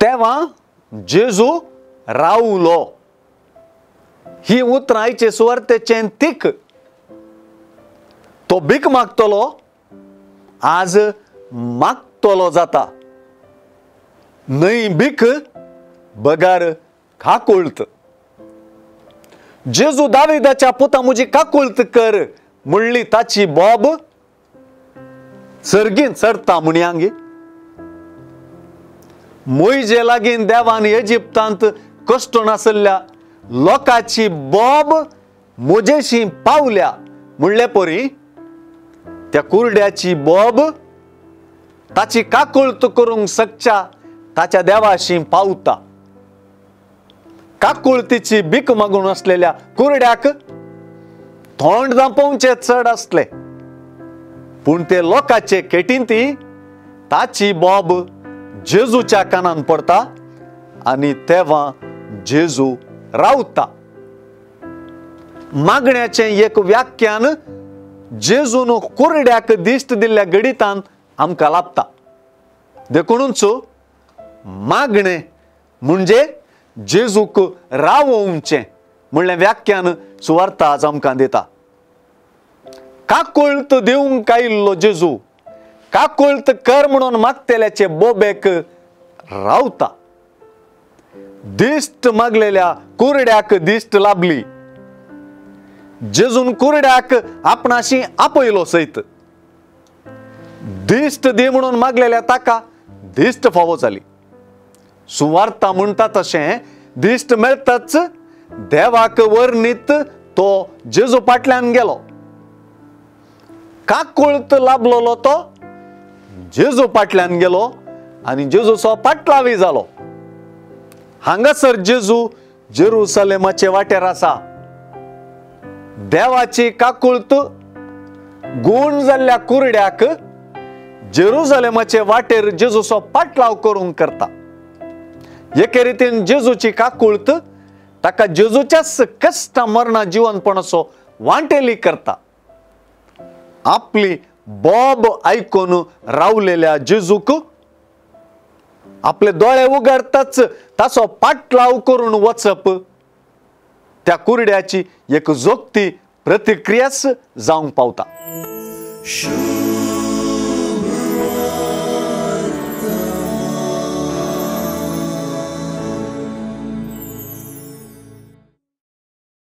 तेव्हा जेजू रावलो ही उतरां आयचे सुवार्तेचें तीक। तो भीक मागतलो आज मागतलो जाता, न्हय भीक बगर काकुळत। जेजू दाविदाच्या पुता म्हजी काकुळत कर म्हणली ताची बोब सर्गीन चडता म्हणयांगी। मोयजे लागीं देवान इजिप्तांत कश्ट नासल्या लोकांची बोब म्हजेशी पावल्या म्हणले परी त्या कुरड्याची बोब ताची काकुळत करूंक शकच्या ताच्या देवाशी पावता। काकुळतीची भीक मागून आसलेल्या कुरड्याक तोंड दांपोवचें चड आसलें, पूण ते लोकांचे केटींती ताची बोब जेजूच्या कानान पडता आनी तेव्हा जेजू रावता। मागण्याचें एक व्याख्यान जेजून कुरड्याक दिश्ट दिल्ल्या गणितान आमकां लाभता। देखूनच मागणें म्हणजे जेजूक रावोवचें म्हणलें व्याख्यान सुवार्ता आज आमकां दिता। काकुळत दिवंक आयिल्लो जेजू काकुळत कर म्हणून मागतल्याचे बोबेक रावता। दिश्ट मागलेल्या कुरड्याक दिश्ट लाभली, जेजून कुरड्याक आपणाशी आपयलो सयत। दिश्ट दी म्हणून मागलेल्या ताका दिश्ट फावो जाली। सुवार्ता म्हणटा तशें दिश्ट मेळटाच देवाक वर्णीत तो जेजू फाटल्यान गेलो। काकुळत लाभलेलो तो जेजू फाटल्यान गेलो आनी जेजूचो पाटलावी जालो। हांगासर जेजू जेरुसलेमाचे वाटेर आसा। देवाची काकुळत गूण जाल्ल्या कुरड्याक जेरुसलेमाचे वाटेर जेजूचो पाटलाव करूंक करता। एके रितीन जेजूची काकुळत ताका जेजूच्याच कश्ट मरणा जिवनपणाचो वांटेली करता। आपली बोब आयकून रावलेल्या जेजूक आपले दोळे उगडताच ताचो पाटलाव करून वचप त्या कुरड्याची एक जोगती प्रतिक्रियाच जावंक पावता।